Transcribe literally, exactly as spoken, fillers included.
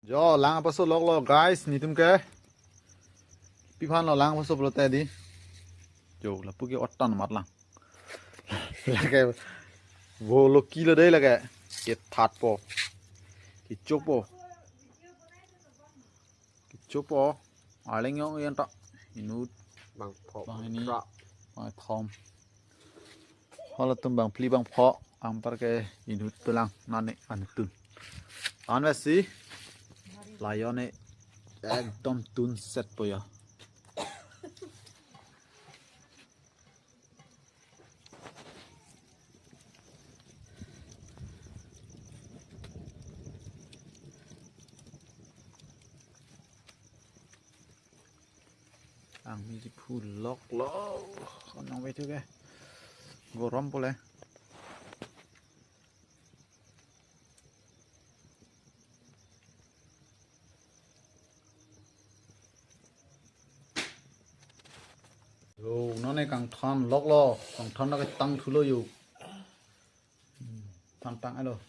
Yo, lang apaso loklo, guys, netum ke. Pi aphan lo lang apaso pulote dei. Yo, lapu ke otan mat lang. Lake vo lo kilo dei lake. Kethatpo. Kechopo. Kechopo. Arleng yong yan ta. Inut bang pho, bang ini, bang thom. Halatum bang phli bang pho. Anpar ke inut pelang nane antun. Anvesi. Lion e ekdom tun set po ya. Ang miji phulok lo. Konong betu ke. Gorom pole. Yo, none kangthan loklo, kangthan lake tang thulo yo. Hmm, than tang alo.